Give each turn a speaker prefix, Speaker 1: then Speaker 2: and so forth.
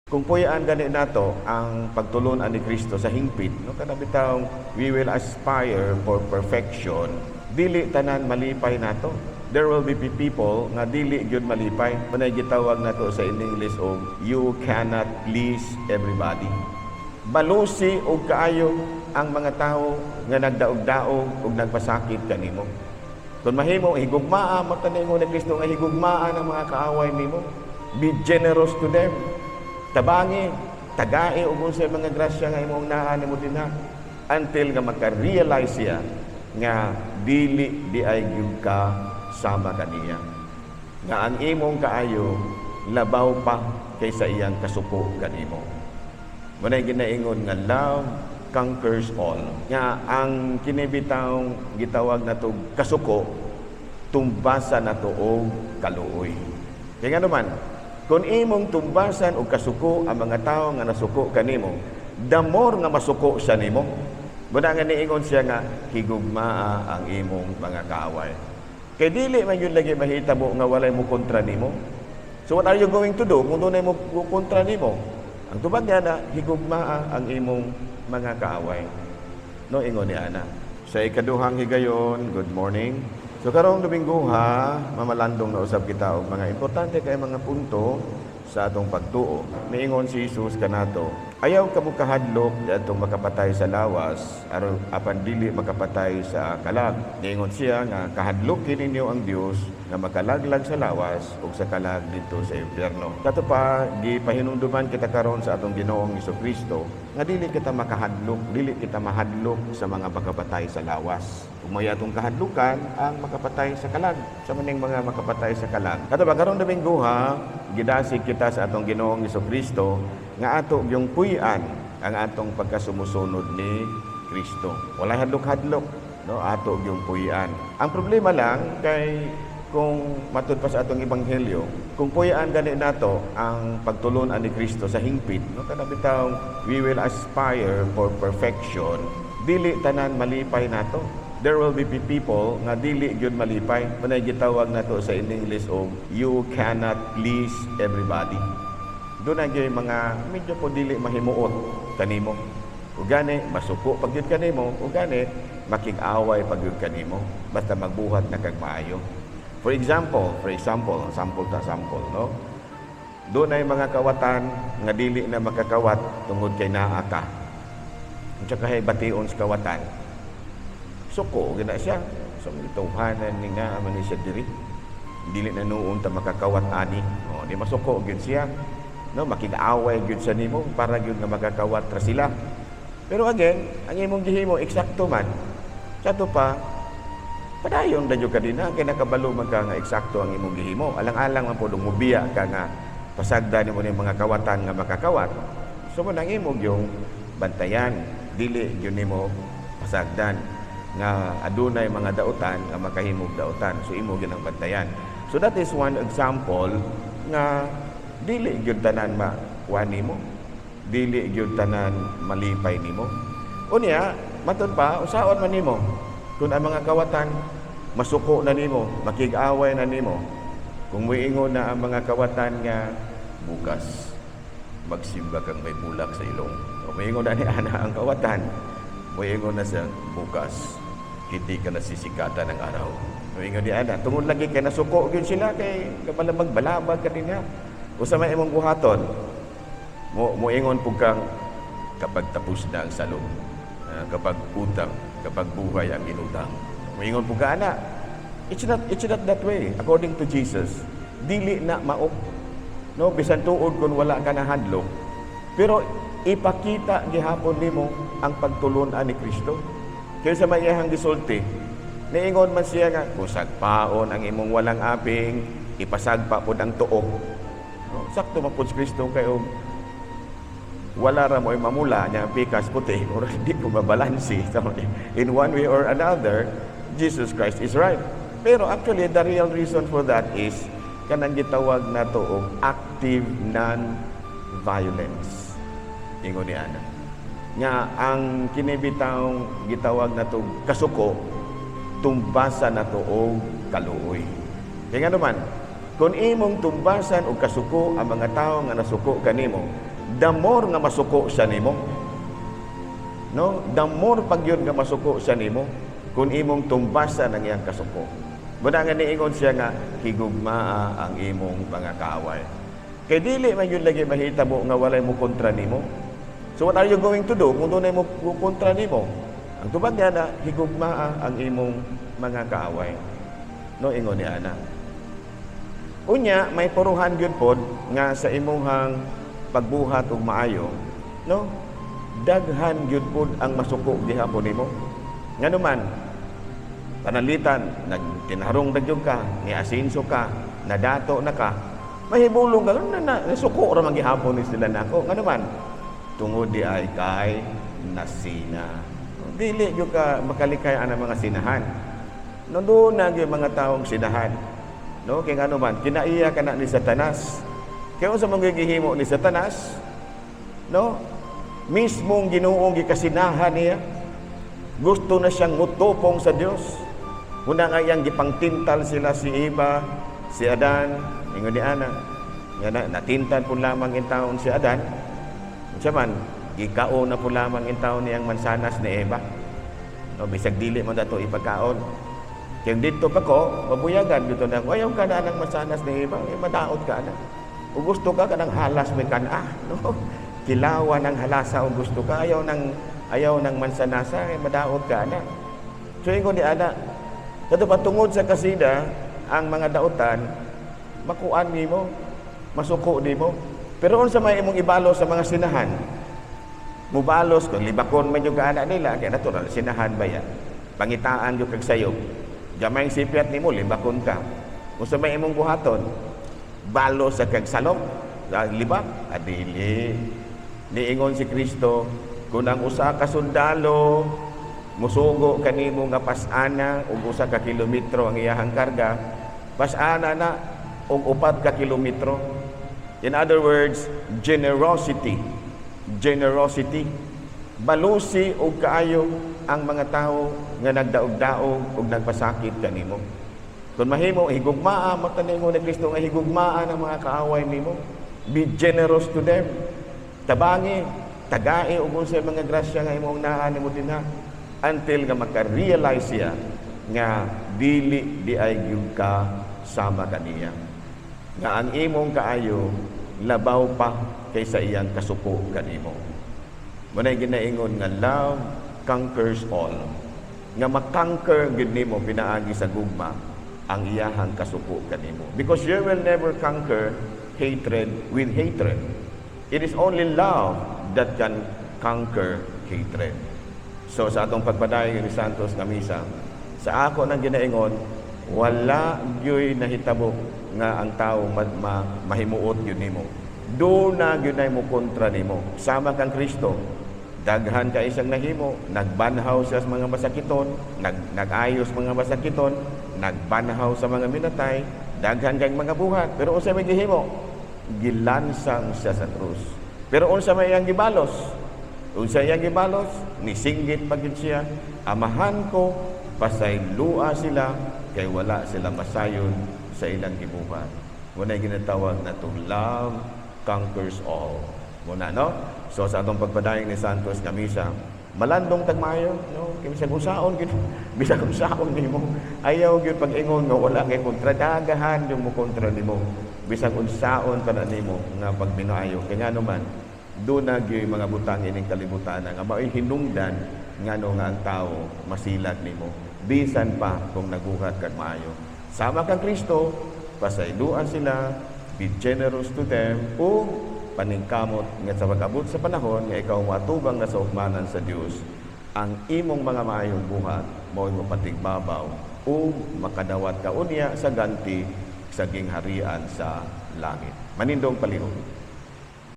Speaker 1: Kung puy-an gani nato ang pagtulon-an ni Kristo sa hingpit, no, kana bitawng we will aspire for perfection, dili tanan malipay nato. There will be people nga dili gyud malipay. Manay gitawag nato sa in English og "you cannot please everybody". Balusi og kaayo ang mga tawo nga nagdaog-daog ug nagpasakit kanimo. Kung mahimo, higugmaa man ni Kristo nga higugmaa ang mga kaaway nimo. Be generous to them. Tabangi, tagai og unsay mga grasya nga imong naa nimo dinha until nga maka-realize siya nga dili diay gyud ka sama kaniya. Nga ang imong kaayo labaw pa kaysa iyang kasuko kanimo. Muna'y ginaingon nga love conquers all. Nga ang kini bitawng gitawag nato kasuko, tumbasa nato og kaluoy. Kaya nga naman, kung imong tumbasan og kasuko ang mga tawo nga nasuko kanimo, the more nga masuko siya nimo. Muna nga niingon siya nga higugmaa ang imong mga kaaway. Kay dili man yun lagi mahitabo nga walay mo kontra nimo. So what are you going to do kung dunay mo kontra nimo? Ang tubag niya na higugmaa ang imong mga kaaway. No, ingon ni ana. Sa ikaduhang higayon, good morning. So karong Domingo ha, mamalandong na usab kita og mga importante kay mga punto sa atong pagtuo. Niingon si Jesus kanato, "Ayaw kamo kahadlok atong makapatay sa lawas aron apan dili makapatay sa kalag." Niingon siya nga kahadlokin ninyo ang Dios nga makalaglag sa lawas ug sa kalag didto sa impyerno. Kato pa, gipahinumduman kita karon sa atong Ginoong Kristo nga dili kita makahadlok, dili kita mahadlok sa mga makapatay sa lawas. Ug may atong kahadlukan ang makapatay sa kalag, sa maning mga makapatay sa kalag. Kato ba, karong Domingo ha, gidasig kita sa atong Ginoong Kristo nga ato yung puy-an ang atong pagkasumusunod ni Kristo. Walay hadlok-hadlok, no, ato yung puy-an. Ang problema lang kay kung matud pa sa atong ebanghelyo, kung puy-an gani nato ang pagtulon-an ni Kristo sa hingpit, no, kana bitawng we will aspire for perfection, dili tanan malipay nato. There will be people nga dili gyud malipay. Manay gitawag nato sa in English og "you cannot please everybody". Doon na gyud mga medyo po dili mahimuot kanimo. Ug gani masuko pag gyud kanimo, ug gani makig-away pag gyud kanimo basta magbuhat na kag maayo. For example, sample ta sample, no? Doon ay mga kawatan nga dili na makakawat tungod kay naa ka. Unsa kahay bation sa kawatan? Suko gina siya. So gituhanan ni nga man ni siya diri. Dili na noon ta makakawat ani. O, di masuko gyud siya. No, makig-away gyud sa nimo para gyud nga makakawat ra sila. Pero again, ang imong gihimo eksakto man. Sa ato pa, padayon na jud ka din kay nakabalo man ka nga eksakto ang imong gihimo. Alang-alang man pud mubiya ka nga pasagda nimo ni mga kawatan nga makakawat. So mo nang imo yung bantayan, dili gyud nimo pasagdan nga adunay mga dautan nga makahimog dautan. So imo gyud ang bantayan. So that is one example nga dili gyud tanan makuha nimo. Dili gyud tanan malipay nimo. Unya, matud pa, usaon man nimo kung ang mga kawatan masuko na nimo, makig-away na nimo. Kung muingon na ang mga kawatan nga bukas magsimba kang may bulak sa ilong. O muingon na ni ana ang kawatan. Muingon na siya, "Bukas hindi ka nasisikatan ng araw." Muingon ni ana, tungod lagi kay nasuko gyud sila kay kabalabag balabag ka din. Usa may imong buhaton, mo muingon pug kang kapag tapos na ang salog, kapag utang, kapag buhay ang inutang. Muingon pug ka ana. It's not that way. According to Jesus, dili na mao. No, bisan tuod kung wala ka na hadlok. Pero ipakita gihapon nimo ang pagtulun-an ni Kristo. Kaysa may iyahang gisulti, niingon man siya nga kung sagpaon ang imong walang aping, ipasagpa pod ang tuok. No, sakto man pod si Kristo kay og wala ra mo'y mamula niya ang pikas puti or hindi ko mabalansi. In one way or another, Jesus Christ is right. Pero actually, the real reason for that is kanang gitawag nato og active non-violence. Ingon ni ana. Nga ang kini bitawng gitawag nato kasuko, tumbasa nato og kaluoy. Kaya nga naman, kung imong tumbasan og kasuko ang mga tawo nga nasuko kanimo, the more nga masuko siya nimo. No? The more pag yun nga masuko siya nimo kung imong tumbasan ang iyang kasuko. Muna nga niingon siya nga higugmaa ang imong mga kaaway. Kay dili man yun lagi mahitabo nga walay mo kontra nimo. So what are you going to do kung dunay mo kontra nimo? Ang tubag niya na higugmaa ang imong mga kaaway. No, ingon ni ana. Unya, may puruhan gyud pod nga sa imuhang pagbuhat og maayo, no? Daghan gyud pod ang masuko gihapon nimo. Ngano man, panalitan, nagtinharong na gyud ka, niasinso ka, nadato na ka, mahibulong ka, na, nasuko ra man gihapon ni sila nako. Ngano man, tungod di ay kay nasina. Dili gyud ka makalikay ang mga sinahan. No, doon na gyud mga taong sinahan. No, kay ngano man, kinaiya ka na ni Satanas. Kaya unsa man gihimo ni Satanas? No? Mismong Ginoong gikasinahan niya. Gusto na siyang mutupong sa Dios. Una nga iyang gipangtintal sila si Eva, si Adan, ingon ni ana. Nga na, natintal po lamang in taon si Adan. Unsa man, gikaon na po lamang in taon niyang mansanas ni Eva. No, bisag dili man dato ipagkaon. Kaya dito pa ko, mabuyagan dito na, ayaw ka na ng mansanas ni Eva, eh, madaot ka na. O gusto ka kanang halas may kana, no? Kilawan ng halasa o gusto ka, ayaw ng mansanasa, eh, madaot ka na. So ingon ni ana, kato patungod sa kasida, ang mga dautan, makuan nimo, masuko nimo. Pero unsa may imong ibalo sa mga sinahan? Mubalos kung libakon man yung kaana nila, kaya natural, sinahan ba yan? Pangitaan yung kag sayop. Gamay sipyat nimo, libakon ka. Unsa may imong buhaton? Balos sa kag salop, libak, adili. Niingon si Kristo, kung ang usa ka sundalo musugo kanimo nga pas-ana og 1 ka kilometro ang iyahang karga, pas-ana na og 4 ka kilometro. In other words, generosity. Generosity. Balusi og kaayo ang mga tao nga nagdaog-daog ug nagpasakit kanimo. Kung mahimo, higugmaa, mataningon ni Kristo nga higugmaa ng mga kaaway nimo. Be generous to them. Tabangi, tagai og unsay mga grasya nga imong naa nimo dinha until nga maka-realize siya nga dili di ay gyud ka sama kaniya. Nga ang imong kaayo labaw pa kaysa iyang kasuko kanimo. Muna'y ginaingon nga love conquers all. Nga ma-conquer gyud nimo pinaagi sa gugma ang iyahang kasuko kanimo. Because you will never conquer hatred with hatred. It is only love that can conquer hatred. So sa atong pagpadayon ni Santos nga misa, sa ako nang ginaingon, wala gyoy nahitabo nga ang tao mahimuot yun nimo. Do na gyud mo kontra nimo. Sama kang Kristo, daghan ka isang nahimo, nagbanhaw siya sa mga masakiton, nag-ayos mga masakiton, nagbanhaw sa mga minatay, daghan kang mga buhat. Pero unsa may gihimo? Gilansang siya sa krus. Pero unsa may iyang gibalos? Unsa iyang gibalos? Nisinggit pa gyud siya, "Amahan ko, pasaylua sila kay wala sila masayon sa ilang gibuhat." Muna ginatawag na to love conquers all. Muna, no? So sa atong pagpadayon ni Santos nga misa, malandong tagmayo, no? Kay bisag unsaon gyud, bisag unsaon nimo, ayaw gyud pag-ingon nga wala kay kontra, dagahan yung mo kontra nimo. Bisag unsaon pa na nimo nga pagminaayo. Kay ngano man, doon na gyud mga butang ining kalibutan nga mao'y hinungdan ngano nga ang tao masilag nimo bisan pa kung naguhat kag maayo. Sama kang Kristo, pasayloan sila, be generous to them, ug paningkamot nga sa pag-abot sa panahon nga ikaw moatubang na sa hukmanan sa Dios, ang imong mga maayong buhat mao'y mopatigbabaw ug makadawat ka unya sa ganti sa gingharian sa langit. Manindong palihog.